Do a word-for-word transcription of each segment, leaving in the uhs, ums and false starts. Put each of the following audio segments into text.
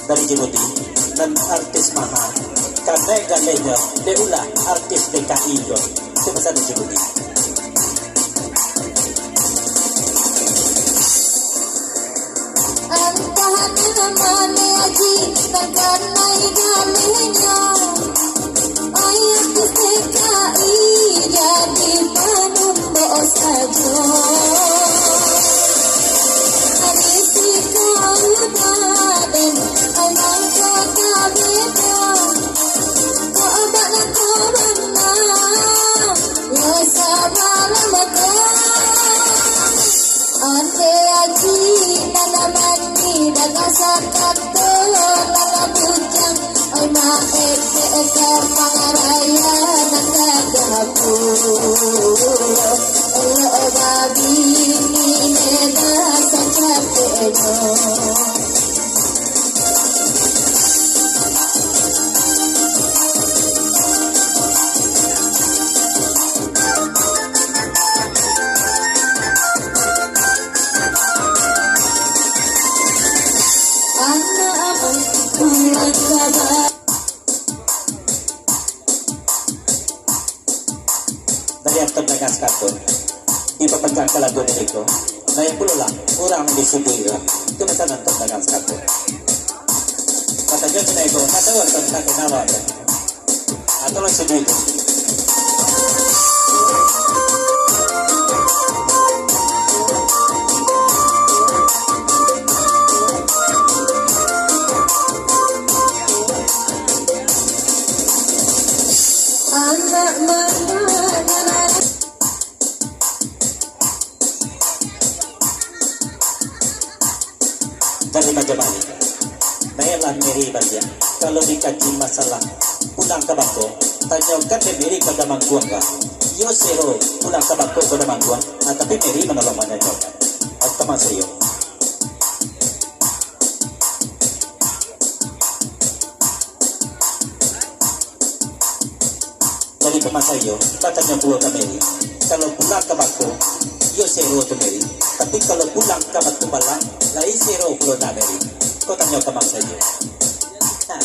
Dari Jibudi, nan artis maha, kanai galehnyo, dek ulah artis D K I ko. Itu pesan dari Jibudi. Antah ka mano Aji, nan kanai galehnyo. Oi, artis D K I jadi panumbok sajo. Ari siko udah den, ai mangko ka beda. Kok obat nan ko bana, yo sabalah mako. Onde Aji nan mandi, dagang sakato nan bujang. Oi, ma-epek ka pangaraya nan ka gapuo. Elok babini meda sacapeknyo. Anak abang pulang kabar. Dari Anton Dagang Sakato, dipapacahkan lagu niko. Naik pulolah urang di Sudirah. Itu pesan Anton Dagang Sakato. Katanyo kena ego, ndak tahu Anton, ndak kenal awak tu. Atau lah Sudirah. Anak mama nan Jadi macam mano? Naiklah Mary baliak. Kalau dikaji masalah pulang ka bako, tanyokan dek Mary ka Damangguang ka. Iyo sero pulang ka bako ka Damangguang, nah, tapi Mary manolong mananyokan. Atau masa iyo. Jadi pamaso iyo, batanyo pulo ka Mary, kalau pulang ka bako, iyo sero tu Mary, tapi kalau pulang ka Batu Palang, lai sero pulo nah Mary. Ko tanyo ka mangsa iyo. Nah,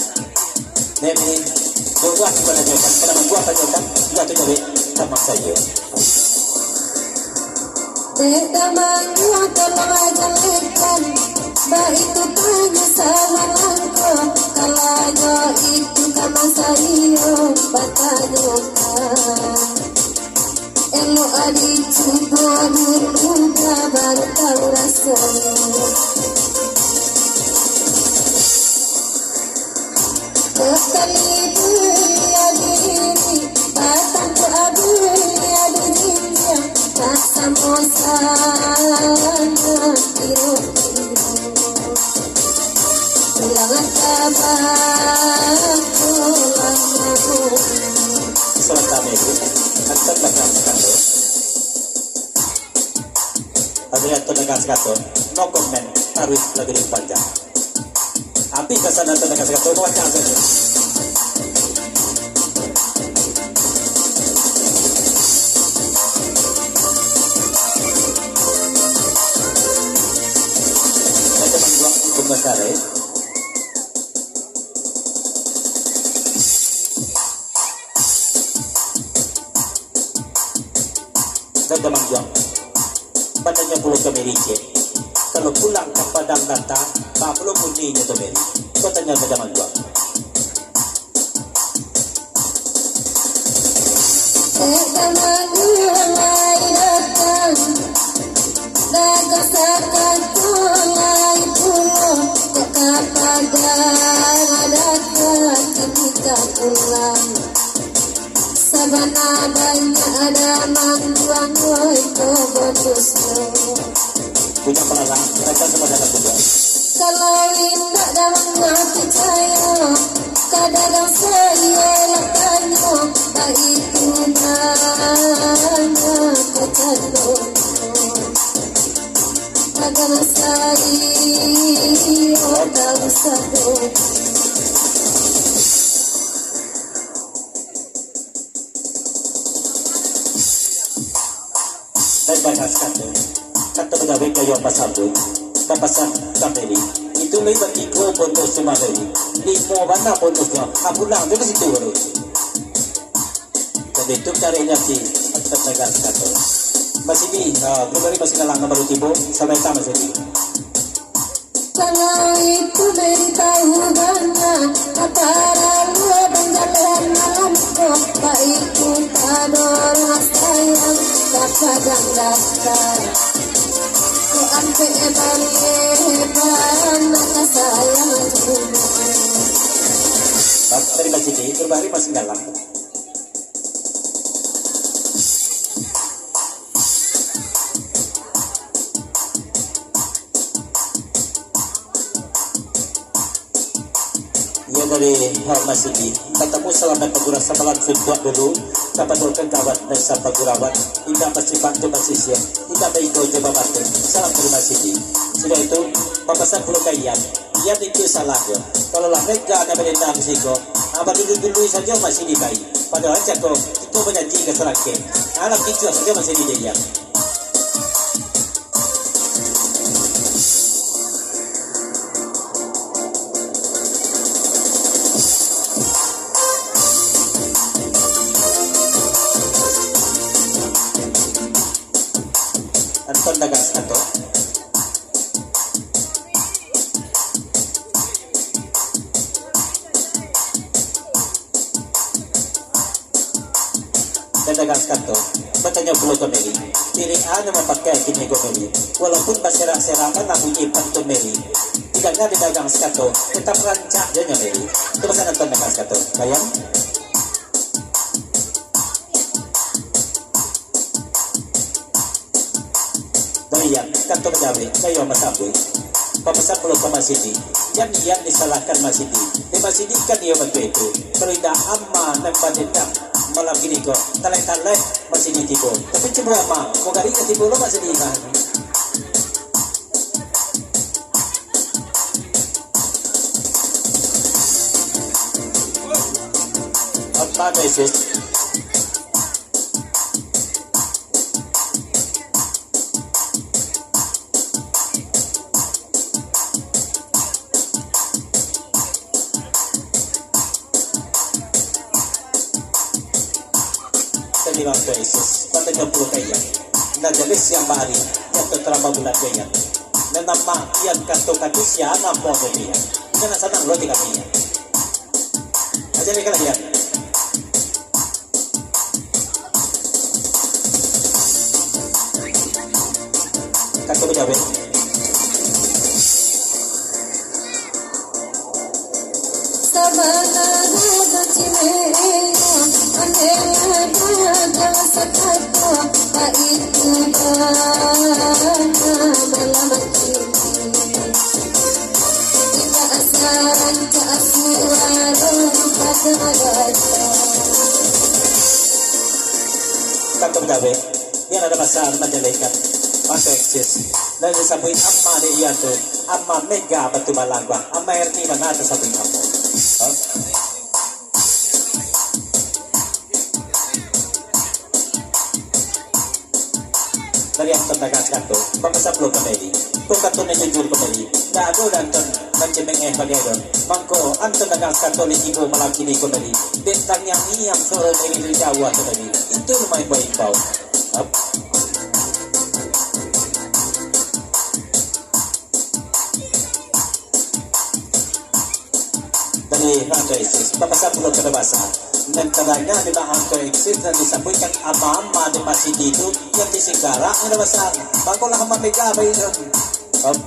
Mary, buah-buah tu tanyokan, ka Damangguang tanyokan, indak tu jawek ka mangsa iyo. Dek Damangguang tolong ajalehkan, baitu tanyo sabalangko, kalau itu ka mangsa iyo batanyokan. Elok adi cubo dulu, baru tahu rasonyo. Sekali beli adu ini, batang tu adu ini, adu jinjang, tak samo sana kiro-kiro. Pulang ka bako lamo. Sementara itu, akan datang sekali. Adrian tu Dagang Sakato, no comment, taruih lagu dipanjang. Habis pesan Anton Dagang Sakato, baca sajo. Saya cuma buang untuk besar, eh. Raja Mangguang. Batanyo pulo ka Mary ciek. Kalau pulang ka Padang Data, baa pulo buninyo tu Mary? Ko tanyo Raja Mangguang. Raja Mangguang lai datang. Dagang sakato lai pulo, kok ka Padang Data kini ka pulang. Sabana banyak Damangguang, oi, ko bonusnyo. Punya pelalang, mereka semua datang juga. Kalau indak Damangguang picayo, ka dagang sayo lah tanyo, baitu nan ka tanyo. Dagang sayo daun sago. Dan banyak sakato, kato bagawi kayo basambuik, Pasan ka Meli. Itu lai batigo bonus tu mah tadi. Limo bana bonusnyo. Ah, pulang tu di situ baru. Jadi itu cari ngerti. Atau tegas kata. Masih di, ah, kembali masih ngalang nomor tibo. Sampai sama sini. Kalau itu Meli tahu bana, apa lalu abang jalan malam ko, baik pun tak ada orang sayang, tak ada datang. Ko ampe balik bana ka sayang. Terima kasih, terima kasih, masih dalam. Iyo dari Hal Masigi. Katamu salamat pagurau samalam suntuak dulu. Kapado kagawat nan sapagurawan. Indak basifat tu basisia. Indak baigo jo babatin. Salam dari Masigi. Sudah itu, bapasan pulo ka Ian. Ian itu salah jo. Kalau lah mega nan balintang di siko, ah, badulu-dulu sajo masih dibai. Padahal cako, iko bajanji ka salakeh. Ah, lah kicuah sajo masih di Ian. Anton dagang sakato. Dagang sakato, batanyo pulo ka Meli. Pilihan nan mapakai kini ko Meli. Walaupun baserak-serak bana bunyi pantun Meli, didanga di dagang sakato, tetap rancak jo nyo Meli. Itu pasan Anton dagang sakato. Bayang. Baliak, kato bajawek, gayo basambuik. Bapasan pulo ka Masigi, jan Ian disalahkan Masigi. Dek Masigi kan iyo bantuak itu. Kalau indak ama nan badendam malam kini ko, talek-talek Masigi tibo. Tapi cubo ama, mau gari ka tibo lo Masigi mah. Apa, guys? Terima kasih, Yesus. Patang puluh kaya. Nah, jadi siang hari, yang terang bulan kaya. Dan nama yang kata kata siapa mau jadi? Jangan sana lo tiga kaya. Aja ni kan dia. Kato bajawek. Sabana dagang cimeyo, ane dagang sakato, baitu bana malam kini. Indak asa rancak suaro pada raja. Kato bajawek. Biar ado masalah majalehkan. Masa eksis. Nan disabuik ama dek Ian tu, ama Mega Batu Balagah, ama Erni bana tasabuik namo. Ha? Dari Anton dagang sakato, bapasan pulo ka Meli. Ko kato nan jujur ka Meli. Ndak ado doh Anton mancemeh bagai doh. Mangko Anton dagang sakato lai tibo malam kini ko Meli. Dek tangiang-ngiang suaro Meli dari jauah tu Meli. Itu nan maimbau-imbau. Ap. Dari Anto Eksis, bapasan pulo ka basa. Nan tadanga di Anto Eksis nan disabuikkan ama-ama di masjid itu, yang di Sigarak nan basa. Bakolah ama Mega bayi tu. Ap.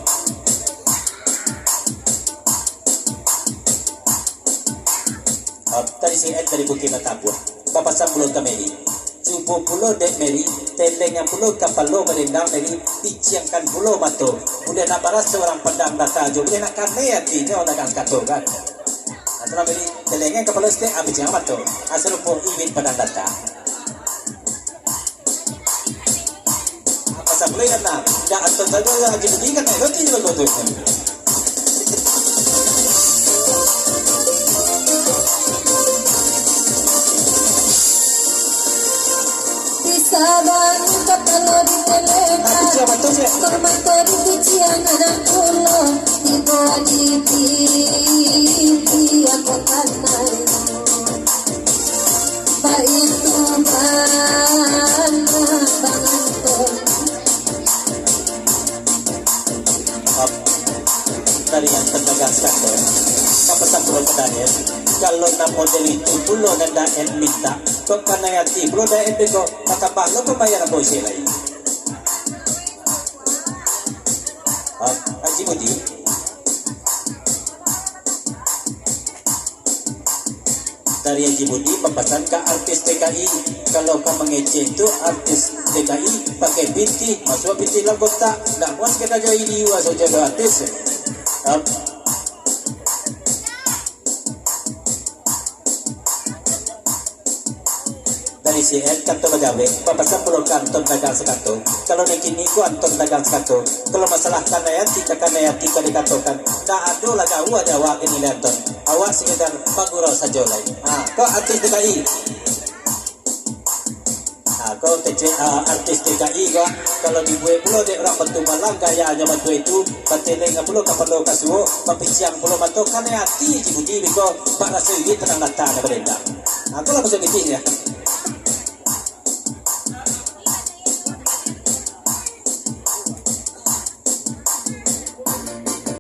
Ap, tadi si Ed dari Bukik Batapuah. Bapasan pulo ka Meli. Cubo pulo dek Meli, telengan pulo kapalo badendang Meli, piciangkan pulo mato. Buliah nak baraso urang Padang Data jo, buliah nak kanai atinyo dagang sakato kan. Nah, tu lah Meli, telengan kapalo sitek, ah, piciang mato. Asa rupo iwit Padang Data. Apa sabuik kan nah? Dak atau saja lah, jadi kan roti juga kau tu. Di Sabang kota Nah, kecil apa tu, Cek? Baitu bana panganton. Ap, dari nan tandagakan tu, ka pasan pulo ka Dayat. Kalau nan model itu pulo nan Dayat minta, kok kanai ati pulo Dayat ko, patambah lo pambayar bosi lai. Ap, Haji Budi. Dari Haji Budi bapasan ka artis T K I. Kalau ka mangecek tu artis T K I, pakai pitih, masuak pitih dalam kotak. Ndak muas ka karajo ini, wah, sajo do artis. Ap. Dari C N kantor bagawe, bapasan pulo ka Anton dagang sakato. Kalau nan kini ko Anton dagang sakato. Kalau masalah kanai ati, ka kanai ati ka dikatokan. Ndak ado lah gawa di awak kini lai Anton. Awak sakadar pagurau sajo lai. Ha, ko artis T K I. Ha, ko T C, ah, artis T K I ko. Kalau dibuek pulo dek urang Batu Malang gayanyo batua itu, bateleng pulo kapalo kasuo, bapiciang pulo mato, kanai ati Haji Budi biko, bak raso iduik tanang datang daripada endang. Ha, ko lah maso pitih dia.